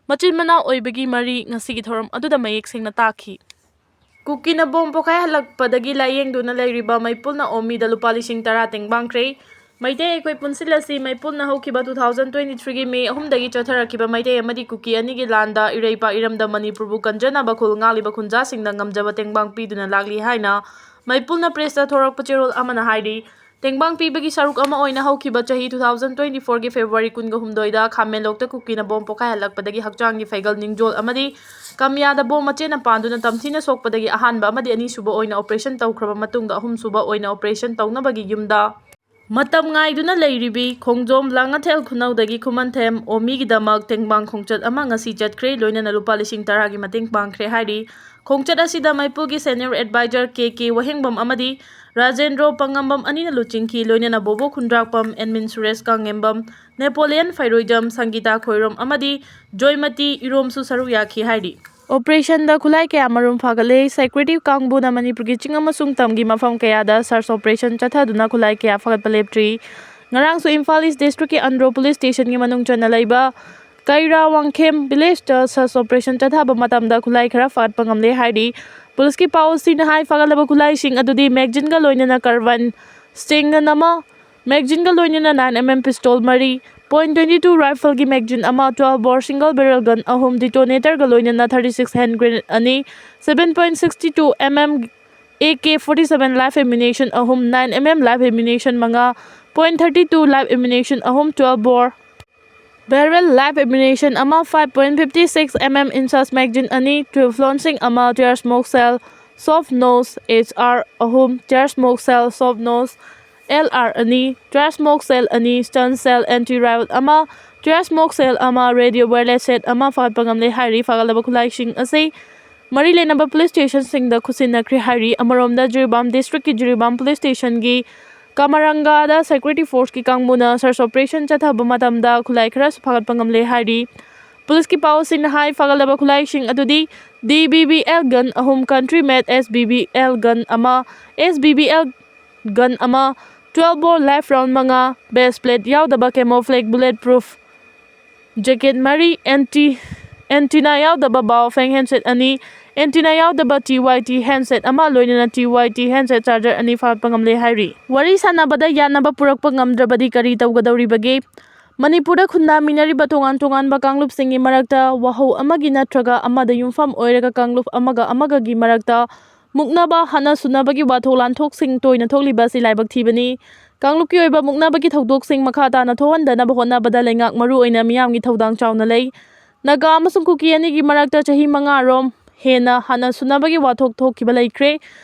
ꯃꯆꯤꯟ ꯃꯅꯥꯎ ꯑꯣꯏꯕꯒꯤ ꯃꯔꯤ ꯉꯁꯤꯒꯤ ꯊꯧꯔꯝ ꯑꯗꯨꯗ ꯃꯌꯦꯛ ꯁꯦꯡꯅ ꯇꯥꯈꯤ꯫ ꯀꯨꯀꯤꯅ ꯕꯣꯝ ꯄꯣꯈꯥꯏꯍꯜꯂꯛꯄꯗꯒꯤ ꯂꯥꯏꯌꯦꯡꯗꯨꯅ ꯂꯩꯔꯤꯕ ꯃꯩꯄꯨꯜꯅ ꯑꯣꯃꯤꯗ ꯂꯨꯄꯥ ꯂꯤꯁꯤꯡ ꯇꯔꯥ ꯇꯦꯡꯕꯥꯡꯈ꯭ꯔꯦ꯫ ꯃꯩꯇꯩ ꯑꯩꯈꯣꯏ ꯄꯨꯟꯁꯤꯜꯂꯁꯤ ꯃꯩꯄꯨꯜꯅ ꯍꯧꯈꯤꯕ two thousand twenty threeꯒꯤ ꯃꯦ ꯑꯍꯨꯝꯗꯒꯤ ꯆꯠꯊꯔꯛꯈꯤꯕ ꯃꯩꯇꯩ ꯑꯃꯗꯤ ꯀꯨꯀꯤ ꯑꯅꯤꯒꯤ ꯂꯥꯟꯗ ꯏꯔꯩꯄꯥꯛ ꯏꯔꯝꯗꯝ ꯃꯅꯤꯄꯨꯔꯕꯨ ꯀꯟꯖꯅꯕ ꯈꯨꯜ ꯉꯥꯛꯂꯤꯕ ꯈꯨꯟꯖꯥꯁꯤꯡꯗ ꯉꯝꯖꯕ ꯇꯦꯡꯕꯥꯡ ꯄꯤꯗꯨꯅ ꯂꯥꯛꯂꯤ ꯍꯥꯏꯅ ꯃꯩꯄꯨꯜꯅ ꯄ꯭ꯔꯦꯁꯇ ꯊꯣꯔꯛꯄ ꯆꯦꯔꯣꯜ ꯑꯃꯅ ꯍꯥꯏꯔꯤ꯫ ꯇꯦꯡꯕꯥꯡ ꯄꯤꯕꯒꯤ ꯁꯔꯨꯛ ꯑꯃ ꯑꯣꯏꯅ ꯍꯧꯈꯤꯕ ꯆꯍꯤ two thousand twenty fourꯒꯤ February ꯀꯨꯟꯒ ꯍꯨꯝꯗꯣꯏꯗ ꯈꯥꯃꯦꯟꯂꯣꯛꯇ ꯀꯨꯀꯤꯅ ꯕꯣꯝ ꯄꯣꯈꯥꯏꯍꯜꯂꯛꯄꯗꯒꯤ ꯍꯛꯆꯥꯡꯒꯤ ꯐꯩꯒꯜ, ꯅꯤꯡꯖꯣꯜ ꯑꯃꯗꯤ ꯀꯝꯌꯥꯗ ꯕꯣꯝ ꯃꯆꯦꯠꯅ ꯄꯥꯟꯗꯨꯅ ꯇꯝꯊꯤꯅ ꯁꯣꯛꯄꯗꯒꯤ ꯑꯍꯥꯟꯕ ꯑꯃꯗꯤ ꯑꯅꯤꯁꯨꯕ ꯑꯣꯏꯅ operation ꯇꯧꯈ꯭ꯔꯕ ꯃꯇꯨꯡꯗ ꯑꯍꯨꯝꯁꯨꯕ ꯑꯣꯏꯅ operation ꯇꯧꯅꯕꯒꯤ ꯌꯨꯝꯗ ꯃꯇꯝ ꯉꯥꯏꯗꯨꯅ ꯂꯩꯔꯤꯕꯤ ꯈꯣꯡꯖꯣꯝ ꯂꯥꯡꯉꯊꯦꯜ ꯈꯨꯅꯧꯗꯒꯤ ꯈꯨꯃꯟꯊꯦꯝ ꯑꯣꯃꯤꯒꯤꯗꯃꯛ ꯇꯦꯡꯕꯥꯡ ꯈꯣꯡꯆꯠ ꯑꯃ ꯉꯁꯤ ꯆꯠꯈ꯭ꯔꯦ, ꯂꯣꯏꯅꯅ ꯂꯨꯄꯥ ꯂꯤꯁꯤꯡ ꯇꯔꯥꯒꯤ ꯃꯇꯦꯡ ꯄꯥꯡꯈ꯭ꯔꯦ ꯍꯥꯏꯔꯤ꯫ ꯈꯣꯡꯆꯠ ꯑꯁꯤꯗ ꯃꯩꯄꯨꯒꯤ senior advisor ꯀꯦ ꯀꯦ ꯋꯥꯍꯦꯡꯕꯝ ꯑꯃꯗꯤ ꯔꯥꯖꯦꯟꯗ꯭ꯔꯣ ꯄꯪꯉꯝꯕꯝ ꯑꯅꯤꯅ ꯂꯨꯆꯤꯡꯈꯤ, ꯂꯣꯏꯅꯅ ꯕꯣꯕꯣ ꯈꯨꯟꯗ꯭ꯔꯥꯛꯄꯝ, admin ꯁꯨꯔꯦꯁ ꯀꯥꯡꯉꯦꯝꯕꯝ, ꯅꯦꯄꯣꯂꯤꯌꯟ ꯐꯩꯔꯣꯏꯖꯝ, ꯁꯪꯒꯤꯇꯥ ꯈꯣꯏꯔꯣꯝ ꯑꯃꯗꯤ ꯖꯣꯏꯃꯇꯤ ꯏꯔꯣꯝꯁꯨ ꯁꯔꯨꯛ ꯌꯥꯈꯤ ꯍꯥꯏꯔꯤ꯫ Operationꯗ ꯈꯨꯠꯂꯥꯏ ꯀꯌꯥ ꯃꯔꯨꯝ ꯐꯥꯒꯠꯂꯦ꯫ Security ꯀꯥꯡꯕꯨꯅ ꯃꯅꯤꯄꯨꯔꯒꯤ ꯆꯤꯡ ꯑꯃꯁꯨꯡ ꯇꯝꯒꯤ ꯃꯐꯝ ꯀꯌꯥꯗ search operation ꯆꯠꯊꯗꯨꯅ ꯈꯨꯠꯂꯥꯏ ꯀꯌꯥ ꯐꯥꯒꯠꯄ ꯂꯦꯞꯇ꯭ꯔꯤ꯫ ꯉꯔꯥꯡꯁꯨ ꯏꯝꯐꯥꯜ East Districtꯀꯤ ꯑꯟꯗ꯭ꯔꯣ Police Stationꯒꯤ ꯃꯅꯨꯡ ꯆꯟꯅ ꯂꯩꯕ ꯀꯩꯔꯥ ꯋꯥꯡꯈꯦꯝ villageꯇ search operation ꯆꯠꯊꯕ ꯃꯇꯝꯗ ꯈꯨꯠꯂꯥꯏ ꯈꯔ ꯐꯥꯒꯠꯄ ꯉꯝꯂꯦ ꯍꯥꯏꯔꯤ꯫ ꯄꯨꯂꯤꯁꯀꯤ ꯄꯥꯎꯁꯤꯡꯅ ꯍꯥꯏ, ꯐꯥꯒꯠꯂꯕ ꯈꯨꯠꯂꯥꯏꯁꯤꯡ ꯑꯗꯨꯗꯤ ꯃꯦꯒꯖꯤꯟꯒ ꯂꯣꯏꯅꯅ ꯀꯥꯔꯕꯥꯏꯟ ꯁ꯭ꯇꯦꯡꯒꯟ ꯑꯃ, ꯃꯦꯒꯖꯤꯟꯒ ꯂꯣꯏꯅꯅ ꯅꯥꯏꯟ ꯑꯦꯝ ꯑꯦꯝ ꯄꯤꯁꯇꯣꯜ ꯃꯔꯤ, ꯄꯣꯏꯟ ꯇ꯭ꯋꯦꯟꯇꯤ ꯇꯨ ꯔꯥꯏꯐꯜꯒꯤ ꯃꯦꯒꯖꯤꯟ ꯑꯃ, twelve bore single barrel gun ꯑꯍꯨꯝ, ꯗꯤꯇꯣꯅꯦꯇꯔꯒ ꯂꯣꯏꯅꯅ ꯊꯥꯔꯇꯤ ꯁꯤꯛꯁ ꯍꯦꯟ ꯒ꯭ꯔꯦꯅꯦꯗ ꯑꯅꯤ, seven point sixty two M M A K forty seven live ammunition ꯑꯍꯨꯝ, nine M M live ammunition ꯃꯉꯥ, point thirty two live ammunition ꯑꯍꯨꯝ, twelve bore barrel live ammunition ꯑꯃ, five point fifty six M M in charge magazine ꯑꯅꯤ, twelve ꯂꯣꯟꯁꯤꯡ ꯑꯃ, tear smoke ꯁꯦꯜ, ꯁꯣꯐ nose H R ꯑꯍꯨꯝ, tear smoke ꯁꯦꯜ, ꯁꯣꯐ nose L R ꯑꯅꯤ, tear smoke ꯁꯦꯜ ꯑꯅꯤ, stunt ꯁꯦꯜ, anti rifle ꯑꯃ, tear smoke ꯁꯦꯜ ꯑꯃ, radio wireless set ꯑꯃ ꯐꯥꯒꯠꯄ ꯉꯝꯂꯦ ꯍꯥꯏꯔꯤ꯫ ꯐꯥꯒꯠꯂꯕ ꯈꯨꯠꯂꯥꯏꯁꯤꯡ ꯑꯁꯤ ꯃꯔꯤ ꯂꯩꯅꯕ ꯄꯨꯂꯤꯁ ꯁ꯭ꯇꯦꯁꯟꯁꯤꯡꯗ ꯈꯨꯠꯁꯤꯟꯅꯈ꯭ꯔꯦ ꯍꯥꯏꯔꯤ꯫ ꯑꯃꯔꯣꯝꯗ ꯖꯤꯔꯤꯕꯥꯝ ꯗꯤꯁꯇ꯭ꯔꯤꯛꯀꯤ ꯖꯤꯔꯤꯕꯥꯝ ꯄꯨꯂꯤꯁ ꯁ꯭ꯇꯦꯁꯟꯒꯤ ꯀꯃꯔꯪꯒꯥꯗ ꯁꯦꯀ꯭ꯌꯨꯔꯤꯇꯤ ꯐꯣꯔꯁꯀꯤ ꯀꯥꯡꯕꯨꯅ ꯁꯔꯆ ꯑꯣꯄꯔꯦꯁꯟ ꯆꯠꯊꯕ ꯃꯇꯝꯗ ꯈꯨꯠꯂꯥꯏ ꯈꯔꯁꯨ ꯐꯥꯒꯠꯄ ꯉꯝꯂꯦ ꯍꯥꯏꯔꯤ꯫ ꯄꯨꯂꯤꯁꯀꯤ ꯄꯥꯎꯁꯤꯡꯅ ꯍꯥꯏ, ꯐꯥꯒꯠꯂꯕ ꯈꯨꯠꯂꯥꯏꯁꯤꯡ ꯑꯗꯨꯗꯤ D B B L gun ꯑꯍꯨꯝ, ꯀꯟꯇ꯭ꯔꯤ ꯃꯦꯗ ꯑꯦꯁ ꯕꯤ ꯕꯤ ꯑꯦꯜ ꯒꯟ ꯑꯃ, ꯑꯦꯁ ꯕꯤ ꯕꯤ ꯑꯦꯜ ꯒꯟ ꯑꯃ, ꯇ꯭ꯋꯦꯜꯐ ꯕꯣꯔ ꯂꯥꯏꯐ ꯔꯥꯎꯟ ꯃꯉꯥ, ꯕꯦꯁ ꯄ꯭ꯂꯦꯠ ꯌꯥꯎꯗꯕ ꯀꯦꯃꯣꯐ꯭ꯂꯦꯛ ꯕꯨꯂꯦꯠ ꯄ꯭ꯔꯨꯐ ꯖꯦꯀꯦꯠ ꯃꯔꯤ, ꯑꯦꯟꯇꯤ ꯑꯦꯟꯇꯤꯅꯥ ꯌꯥꯎꯗꯕ ꯕꯥꯑꯣꯐꯦꯡ ꯍꯦꯟꯁꯦꯠ ꯑꯅꯤ, ꯑꯦꯟꯇꯤꯅꯥ ꯌꯥꯎꯗꯕ ꯇꯤ ꯋꯥꯏ ꯇꯤ ꯍꯦꯟꯁꯦꯠ ꯑꯃ, ꯂꯣꯏꯅꯅ ꯇꯤ ꯋꯥꯏ ꯇꯤ ꯍꯦꯟꯁꯦꯠ ꯆꯥꯔꯖꯔ ꯑꯅꯤ ꯐꯥꯒꯠꯄ ꯉꯝꯂꯦ ꯍꯥꯏꯔꯤ꯫ ꯋꯥꯔꯤ ꯁꯥꯟꯅꯕꯗ ꯌꯥꯅꯕ ꯄꯨꯔꯛꯄ ꯉꯝꯗ꯭ꯔꯕꯗꯤ ꯀꯔꯤ ꯇꯧꯒꯗꯧꯔꯤꯕꯒꯦ? ꯃꯅꯤꯄꯨꯔꯗ ꯈꯨꯟꯗꯥꯃꯤꯟꯅꯔꯤꯕ ꯇꯣꯉꯥꯟ ꯇꯣꯉꯥꯟꯕ ꯀꯥꯡꯂꯨꯞꯁꯤꯡꯒꯤ ꯃꯔꯛꯇ ꯋꯥꯍꯧ ꯑꯃꯒꯤ ꯅꯠꯇ꯭ꯔꯒ ꯑꯃꯗ ꯌꯨꯝꯐꯝ ꯑꯣꯏꯔꯒ ꯀꯥꯡꯂꯨꯞ ꯑꯃꯒ ꯑꯃꯒꯒꯤ ꯃꯔꯛꯇ ꯃꯨꯛꯅꯕ, ꯍꯥꯠꯅ ꯁꯨꯅꯕꯒꯤ ꯋꯥꯊꯣꯛ ꯂꯥꯟꯊꯣꯛꯁꯤꯡ ꯇꯣꯏꯅ ꯊꯣꯛꯂꯤꯕ ꯑꯁꯤ ꯂꯥꯏꯕꯛ ꯊꯤꯕꯅꯤ꯫ ꯀꯥꯡꯂꯨꯞꯀꯤ ꯑꯣꯏꯕ ꯃꯨꯛꯅꯕꯒꯤ ꯊꯧꯗꯣꯛꯁꯤꯡ ꯃꯈꯥ ꯇꯥꯅ ꯊꯣꯛꯍꯟꯗꯅꯕ ꯍꯣꯠꯅꯕꯗ ꯂꯩꯉꯥꯛ ꯃꯔꯨꯑꯣꯏꯅ ꯃꯤꯌꯥꯝꯒꯤ ꯊꯧꯗꯥꯡ ꯆꯥꯎꯅ ꯂꯩ꯫ ꯅꯥꯒꯥ ꯑꯃꯁꯨꯡ ꯀꯨꯀꯤ ꯑꯅꯤꯒꯤ ꯃꯔꯛꯇ ꯆꯍꯤ ꯃꯉꯥꯔꯣꯝ ꯍꯦꯟꯅ ꯍꯥꯠꯅ ꯁꯨꯅꯕꯒꯤ ꯋꯥꯊꯣꯛ ꯊꯣꯛꯈꯤꯕ ꯂꯩꯈ꯭ꯔꯦ꯫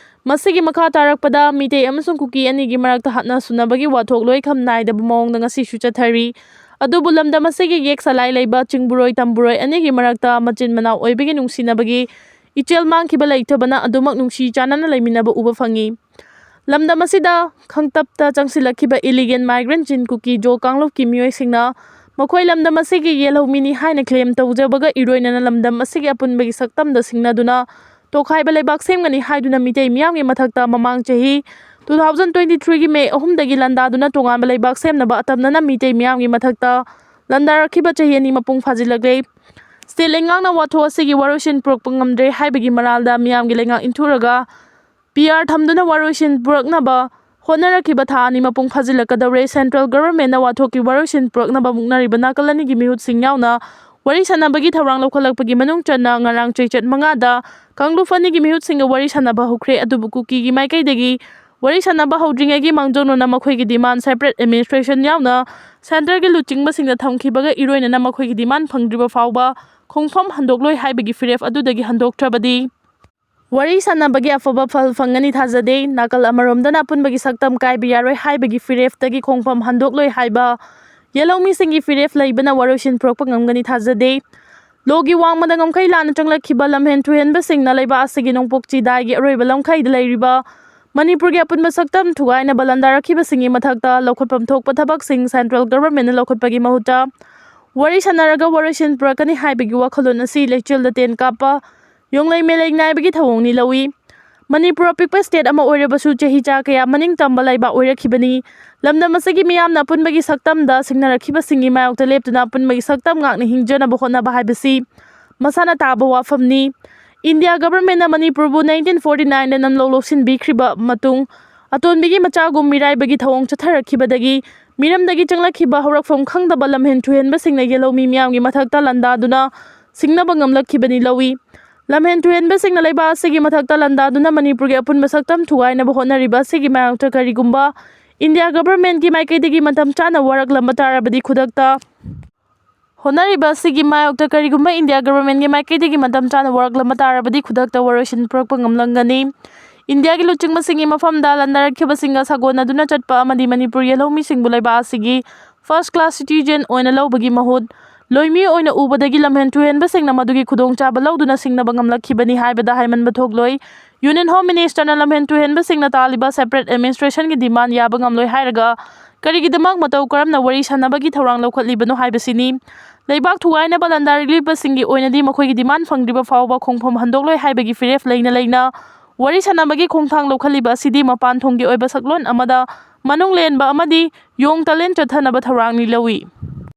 ꯃꯁꯤꯒꯤ ꯃꯈꯥ ꯇꯥꯔꯛꯄꯗ ꯃꯤꯇꯩ ꯑꯃꯁꯨꯡ ꯀꯨꯀꯤ ꯑꯅꯤꯒꯤ ꯃꯔꯛꯇ ꯍꯥꯠꯅ ꯁꯨꯅꯕꯒꯤ ꯋꯥꯊꯣꯛ ꯂꯣꯏꯈꯝ ꯅꯥꯏꯗꯕ ꯃꯑꯣꯡꯗ ꯉꯁꯤꯁꯨ ꯆꯠꯊꯔꯤ꯫ ꯑꯗꯨꯕꯨ ꯂꯝꯗꯝ ꯑꯁꯤꯒꯤ ꯌꯦꯛ ꯁꯂꯥꯏ ꯂꯩꯕ ꯆꯤꯡꯕꯨꯔꯣꯏ ꯇꯝꯕꯨꯔꯣꯏ ꯑꯅꯤꯒꯤ ꯃꯔꯛꯇ ꯃꯆꯤꯟ ꯃꯅꯥꯎ ꯑꯣꯏꯕꯒꯤ ꯅꯨꯡꯁꯤꯅꯕꯒꯤ ꯏꯆꯦꯜ ꯃꯥꯡꯈꯤꯕ ꯂꯩꯇꯕꯅ ꯑꯗꯨꯃꯛ ꯅꯨꯡꯁꯤ ꯆꯥꯟꯅꯅ ꯂꯩꯃꯤꯟꯅꯕ ꯎꯕ ꯐꯪꯉꯤ꯫ ꯂꯝꯗꯝ ꯑꯁꯤꯗ ꯈꯪꯇꯞꯇ ꯆꯪꯁꯤꯜꯂꯛꯈꯤꯕ ꯏꯂꯤꯒꯦꯟ ꯃꯥꯏꯒ꯭ꯔꯦꯟꯠ ꯆꯤꯟ ꯀꯨꯀꯤ ꯖꯣ ꯀꯥꯡꯂꯨꯞꯀꯤ ꯃꯤꯑꯣꯏꯁꯤꯡꯅ ꯃꯈꯣꯏ ꯂꯝꯗꯝ ꯑꯁꯤꯒꯤ ꯌꯦꯜꯍꯧꯃꯤꯅꯤ ꯍꯥꯏꯅ ꯀ꯭ꯂꯦꯝ ꯇꯧꯖꯕꯒ ꯏꯔꯣꯏꯅꯅ ꯂꯝꯗꯝ ꯑꯁꯤꯒꯤ ꯑꯄꯨꯟꯕꯒꯤ ꯁꯛꯇꯝꯗ ꯁꯤꯡꯅꯗꯨꯅ ꯇꯣꯈꯥꯏꯕ ꯂꯩꯕꯥꯛ ꯁꯦꯝꯒꯅꯤ ꯍꯥꯏꯗꯨꯅ ꯃꯤꯇꯩ ꯃꯤꯌꯥꯝꯒꯤ ꯃꯊꯛꯇ ꯃꯃꯥꯡ ꯆꯍꯤ ꯇꯨ ꯊꯥꯎꯖꯟ ꯇ꯭ꯋꯦꯟꯇꯤ ꯊ꯭ꯔꯤꯒꯤ ꯃꯦ ꯑꯍꯨꯝꯗꯒꯤ ꯂꯥꯟꯗꯥꯗꯨꯅ ꯇꯣꯉꯥꯟꯕ ꯂꯩꯕꯥꯛ ꯁꯦꯝꯅꯕ ꯑꯇꯝꯅꯅ ꯃꯤꯇꯩ ꯃꯤꯌꯥꯝꯒꯤ ꯃꯊꯛꯇ ꯂꯥꯟꯗꯥꯔꯛꯈꯤꯕ ꯆꯍꯤ ꯑꯅꯤ ꯃꯄꯨꯡ ꯐꯥꯖꯤꯜꯂꯛꯂꯦ꯫ ꯁ꯭ꯇꯦꯠ ꯂꯩꯉꯥꯛꯅ ꯋꯥꯊꯣꯛ ꯑꯁꯤꯒꯤ ꯋꯥꯔꯣꯏꯁꯤꯟ ꯄꯨꯔꯛꯄ ꯉꯝꯗ꯭ꯔꯦ ꯍꯥꯏꯕꯒꯤ ꯃꯔꯥꯜꯗ ꯃꯤꯌꯥꯝꯒꯤ ꯂꯩꯉꯥꯛ ꯏꯟꯊꯨꯔꯒ ꯄꯤ ꯑꯥꯔ ꯊꯝꯗꯨꯅ ꯋꯥꯔꯣꯏꯁꯤꯟ ꯄꯨꯔꯛꯅꯕ ꯍꯣꯠꯅꯔꯛꯈꯤꯕ ꯊꯥ ꯑꯅꯤ ꯃꯄꯨꯡ ꯐꯥꯖꯤꯜꯂꯛꯀꯗꯧꯔꯦ꯫ ꯁꯦꯟꯇ꯭ꯔꯦꯜ ꯒꯚꯔꯟꯃꯦꯟꯠꯅ ꯋꯥꯊꯣꯛꯀꯤ ꯋꯥꯔꯣꯏꯁꯤꯟ ꯄꯨꯔꯛꯅꯕ ꯃꯨꯛꯅꯔꯤꯕ ꯅꯥꯀꯜ ꯑꯅꯤꯒꯤ ꯃꯤꯍꯨꯠꯁꯤꯡ ꯌꯥꯎꯅ ꯋꯥꯔꯤ ꯁꯥꯟꯅꯕꯒꯤ ꯊꯧꯔꯥꯡ ꯂꯧꯈꯠꯂꯛꯄꯒꯤ ꯃꯅꯨꯡ ꯆꯟꯅ ꯉꯔꯥꯡ ꯆꯩꯆꯠ ꯃꯉꯥꯗ ꯀꯥꯡꯂꯨꯞ ꯑꯅꯤꯒꯤ ꯃꯤꯍꯨꯠꯁꯤꯡꯒ ꯋꯥꯔꯤ ꯁꯥꯟꯅꯕ ꯍꯧꯈ꯭ꯔꯦ꯫ ꯑꯗꯨꯕꯨ ꯀꯨꯀꯤꯒꯤ ꯃꯥꯏꯀꯩꯗꯒꯤ ꯋꯥꯔꯤ ꯁꯥꯟꯅꯕ ꯍꯧꯗ꯭ꯔꯤꯉꯩꯒꯤ ꯃꯥꯡꯖꯧꯅꯅ ꯃꯈꯣꯏꯒꯤ ꯗꯤꯃꯥꯟ ꯁꯦꯄꯔꯦꯠ ꯑꯦꯗꯃꯤꯅꯤꯁꯇ꯭ꯔꯦꯁꯟ ꯌꯥꯎꯅ ꯁꯦꯟꯇꯔꯒꯤ ꯂꯨꯆꯤꯡꯕꯁꯤꯡꯗ ꯊꯝꯈꯤꯕꯒ ꯏꯔꯣꯏꯅꯅ ꯃꯈꯣꯏꯒꯤ ꯗꯤꯃꯥꯟ ꯐꯪꯗ꯭ꯔꯤꯕ ꯐꯥꯎꯕ ꯈꯣꯡꯐꯝ ꯍꯟꯗꯣꯛꯂꯣꯏ ꯍꯥꯏꯕꯒꯤ ꯐꯤꯔꯦꯞ ꯑꯗꯨꯗꯒꯤ ꯍꯟꯗꯣꯛꯇ꯭ꯔꯕꯗꯤ ꯋꯥꯔꯤ ꯁꯥꯟꯅꯕꯒꯤ ꯑꯐꯕ ꯐꯜ ꯐꯪꯒꯅꯤ ꯊꯥꯖꯗꯦ꯫ ꯅꯥꯀꯜ ꯑꯃꯔꯣꯝꯗꯅ ꯑꯄꯨꯟꯕꯒꯤ ꯁꯛꯇꯝ ꯀꯥꯏꯕ ꯌꯥꯔꯣꯏ ꯍꯥꯏꯕꯒꯤ ꯐꯤꯔꯦꯞꯇꯒꯤ ꯈꯣꯡꯐꯝ ꯍꯟꯗꯣꯛꯂꯣꯏ ꯍꯥꯏꯕ ꯌꯦꯜꯍꯧꯃꯤꯁꯤꯡꯒꯤ ꯐꯤꯔꯦꯞ ꯂꯩꯕꯅ ꯋꯥꯔꯣꯏꯁꯤꯟ ꯄꯨꯔꯛꯄ ꯉꯝꯒꯅꯤ ꯊꯥꯖꯗꯦ꯫ ꯂꯣꯒꯤ ꯋꯥꯡꯃꯗ ꯉꯝꯈꯩ ꯂꯥꯟꯅ ꯆꯪꯂꯛꯈꯤꯕ ꯂꯝꯍꯦꯟ ꯇꯨꯍꯦꯟꯕꯁꯤꯡꯅ ꯂꯩꯕꯥꯛ ꯑꯁꯤꯒꯤ ꯅꯣꯡꯄꯣꯛ ꯆꯤꯗꯥꯏꯒꯤ ꯑꯔꯣꯏꯕ ꯂꯝꯈꯩꯗ ꯂꯩꯔꯤꯕ ꯃꯅꯤꯄꯨꯔꯒꯤ ꯑꯄꯨꯟꯕ ꯁꯛꯇꯝ ꯊꯨꯒꯥꯏꯅꯕ ꯂꯥꯟꯗꯥꯔꯛꯈꯤꯕꯁꯤꯡꯒꯤ ꯃꯊꯛꯇ ꯂꯧꯈꯠꯐꯝ ꯊꯣꯛꯄ ꯊꯕꯛꯁꯤꯡ ꯁꯦꯟꯇ꯭ꯔꯦꯜ ꯒꯚꯔꯟꯃꯦꯟꯠꯅ ꯂꯧꯈꯠꯄꯒꯤ ꯃꯍꯨꯠꯇ ꯋꯥꯔꯤ ꯁꯥꯟꯅꯔꯒ ꯋꯥꯔꯣꯏꯁꯤꯟ ꯄꯨꯔꯛꯀꯅꯤ ꯍꯥꯏꯕꯒꯤ ꯋꯥꯈꯜꯂꯣꯟ ꯑꯁꯤ ꯂꯩꯆꯤꯜꯗ ꯇꯦꯟ ꯀꯥꯞꯄ ꯌꯣꯡꯂꯩ ꯃꯦꯂꯩ ꯅꯥꯏꯕꯒꯤ ꯊꯧꯑꯣꯡꯅꯤ ꯂꯧꯏ꯫ ꯃꯅꯤꯄꯨꯔ ꯑꯄꯤꯛꯄ ꯁ꯭ꯇꯦꯠ ꯑꯃ ꯑꯣꯏꯔꯕꯁꯨ ꯆꯍꯤ ꯆꯥ ꯀꯌꯥ ꯃꯅꯤꯡ ꯇꯝꯕ ꯂꯩꯕꯥꯛ ꯑꯣꯏꯔꯛꯈꯤꯕꯅꯤ꯫ ꯂꯝꯗꯝ ꯑꯁꯤꯒꯤ ꯃꯤꯌꯥꯝꯅ ꯑꯄꯨꯟꯕꯒꯤ ꯁꯛꯇꯝꯗ ꯁꯤꯡꯅꯔꯛꯈꯤꯕꯁꯤꯡꯒꯤ ꯃꯥꯌꯣꯛꯇ ꯂꯦꯞꯇꯨꯅ ꯑꯄꯨꯟꯕꯒꯤ ꯁꯛꯇꯝ ꯉꯥꯛꯅ ꯍꯤꯡꯖꯅꯕ ꯍꯣꯠꯅꯕ ꯍꯥꯏꯕꯁꯤ ꯃꯁꯥꯅ ꯇꯥꯕ ꯋꯥꯐꯝꯅꯤ꯫ ꯏꯟꯗꯤꯌꯥ ꯒꯚꯔꯟꯃꯦꯟꯠꯅ ꯃꯅꯤꯄꯨꯔꯕꯨ ꯅꯥꯏꯟꯇꯤꯟ ꯐꯣꯔꯇꯤ ꯅꯥꯏꯟꯗ ꯅꯝꯂꯧ ꯂꯧꯁꯤꯟꯕꯤꯈ꯭ꯔꯤꯕ ꯃꯇꯨꯡ ꯑꯇꯣꯟꯕꯤꯒꯤ ꯃꯆꯥꯒꯨꯝ ꯃꯤꯔꯥꯏꯕꯒꯤ ꯊꯧꯑꯣꯡ ꯆꯠꯊꯔꯛꯈꯤꯕꯗꯒꯤ ꯃꯤꯔꯝꯗꯒꯤ ꯆꯪꯂꯛꯈꯤꯕ ꯍꯧꯔꯛꯐꯝ ꯈꯪꯗꯕ ꯂꯝꯍꯦꯟ ꯇꯨꯍꯦꯟꯕꯁꯤꯡꯅ ꯌꯦꯜꯍꯧꯃꯤ ꯃꯤꯌꯥꯝꯒꯤ ꯃꯊꯛꯇ ꯂꯥꯟꯗꯥꯗꯨꯅ ꯁꯤꯡꯅꯕ ꯉꯝꯂꯛꯈꯤꯕꯅꯤ ꯂꯧꯏ꯫ ꯂꯝꯍꯦꯟ ꯇꯨꯍꯦꯟꯕꯁꯤꯡꯅ ꯂꯩꯕꯥꯛ ꯑꯁꯤꯒꯤ ꯃꯊꯛꯇ ꯂꯥꯟꯗꯥꯗꯨꯅ ꯃꯅꯤꯄꯨꯔꯒꯤ ꯑꯄꯨꯟꯕ ꯁꯛꯇꯝ ꯊꯨꯒꯥꯏꯅꯕ ꯍꯣꯠꯅꯔꯤꯕ ꯑꯁꯤꯒꯤ ꯃꯥꯌꯣꯛꯇ ꯀꯔꯤꯒꯨꯝꯕ ꯏꯟꯗꯤꯌꯥ ꯒꯚꯔꯟꯃꯦꯟꯠꯀꯤ ꯃꯥꯏꯀꯩꯗꯒꯤ ꯃꯇꯝ ꯆꯥꯅ ꯋꯥꯔꯛꯂꯝꯕ ꯇꯥꯔꯕꯗꯤ ꯈꯨꯗꯛꯇ ꯍꯣꯠꯅꯔꯤꯕ ꯑꯁꯤꯒꯤ ꯃꯥꯌꯣꯛꯇ ꯀꯔꯤꯒꯨꯝꯕ ꯏꯟꯗꯤꯌꯥ ꯒꯚꯔꯟꯃꯦꯟꯠꯀꯤ ꯃꯥꯏꯀꯩꯗꯒꯤ ꯃꯇꯝ ꯆꯥꯅ ꯋꯥꯔꯛꯂꯝꯕ ꯇꯥꯔꯕꯗꯤ ꯈꯨꯗꯛꯇ ꯋꯥꯔꯣꯏꯁꯤꯟ ꯄꯨꯔꯛꯄ ꯉꯝꯂꯝꯒꯅꯤ꯫ ꯏꯟꯗꯤꯌꯥꯒꯤ ꯂꯨꯆꯤꯡꯕꯁꯤꯡꯒꯤ ꯃꯐꯝꯗ ꯂꯥꯟꯗꯥꯔꯛꯈꯤꯕꯁꯤꯡꯒ ꯁꯥꯒꯣꯟꯅꯗꯨꯅ ꯆꯠꯄ ꯑꯃꯗꯤ ꯃꯅꯤꯄꯨꯔ ꯌꯦꯜꯍꯧꯃꯤꯁꯤꯡꯕꯨ ꯂꯩꯕꯥꯛ ꯑꯁꯤꯒꯤ ꯐꯥꯔꯁ ꯀ꯭ꯂꯥꯁ ꯁꯤꯇꯤꯖꯦꯟ ꯑꯣꯏꯅ ꯂꯧꯕꯒꯤ ꯃꯍꯨꯠ ꯂꯣꯏꯃꯤ ꯑꯣꯏꯅ ꯎꯕꯗꯒꯤ ꯂꯝꯍꯦꯟ ꯇꯨꯍꯦꯟꯕꯁꯤꯡꯅ ꯃꯗꯨꯒꯤ ꯈꯨꯗꯣꯡꯆꯥꯕ ꯂꯧꯗꯨꯅ ꯁꯤꯡꯅꯕ ꯉꯝꯂꯛꯈꯤꯕꯅꯤ ꯍꯥꯏꯕꯗ ꯍꯥꯏꯃꯟꯕ ꯊꯣꯛꯂꯣꯏ꯫ ꯌꯨꯅꯤꯌꯟ ꯍꯣꯝ ꯃꯤꯅꯤꯁꯇꯔꯅ ꯂꯝꯍꯦꯟ ꯇꯨꯍꯦꯟꯕꯁꯤꯡꯅ ꯇꯥꯜꯂꯤꯕ ꯁꯦꯄꯔꯦꯠ ꯑꯦꯗꯃꯤꯅꯤꯁꯇ꯭ꯔꯦꯁꯟꯒꯤ ꯗꯤꯃꯥꯟ ꯌꯥꯕ ꯉꯝꯂꯣꯏ ꯍꯥꯏꯔꯒ ꯀꯔꯤꯒꯤꯗꯃꯛ ꯃꯇꯧ ꯀꯔꯝꯅ ꯋꯥꯔꯤ ꯁꯥꯟꯅꯕꯒꯤ ꯊꯧꯔꯥꯡ ꯂꯧꯈꯠꯂꯤꯕꯅꯣ ꯍꯥꯏꯕꯁꯤꯅꯤ꯫ ꯂꯩꯕꯥꯛ ꯊꯨꯒꯥꯏꯅꯕ ꯂꯥꯟꯗꯥꯔꯛꯂꯤꯕꯁꯤꯡꯒꯤ ꯑꯣꯏꯅꯗꯤ ꯃꯈꯣꯏꯒꯤ ꯗꯤꯃꯥꯟ ꯐꯪꯗ꯭ꯔꯤꯕ ꯐꯥꯎꯕ ꯈꯣꯡꯐꯝ ꯍꯟꯗꯣꯛꯂꯣꯏ ꯍꯥꯏꯕꯒꯤ ꯐꯤꯔꯦꯞ ꯂꯩꯅ ꯂꯩꯅ ꯋꯥꯔꯤ ꯁꯥꯟꯅꯕꯒꯤ ꯈꯣꯡꯊꯥꯡ ꯂꯧꯈꯠꯂꯤꯕ ꯑꯁꯤꯗꯤ ꯃꯄꯥꯟ ꯊꯣꯡꯒꯤ ꯑꯣꯏꯕ ꯁꯛꯂꯣꯟ ꯑꯃꯗ ꯃꯅꯨꯡ ꯂꯦꯟꯕ ꯑꯃꯗꯤ ꯌꯣꯡ ꯇꯂꯦꯟ ꯆꯠꯊꯅꯕ ꯊꯧꯔꯥꯡꯅꯤ ꯂꯧꯏ꯫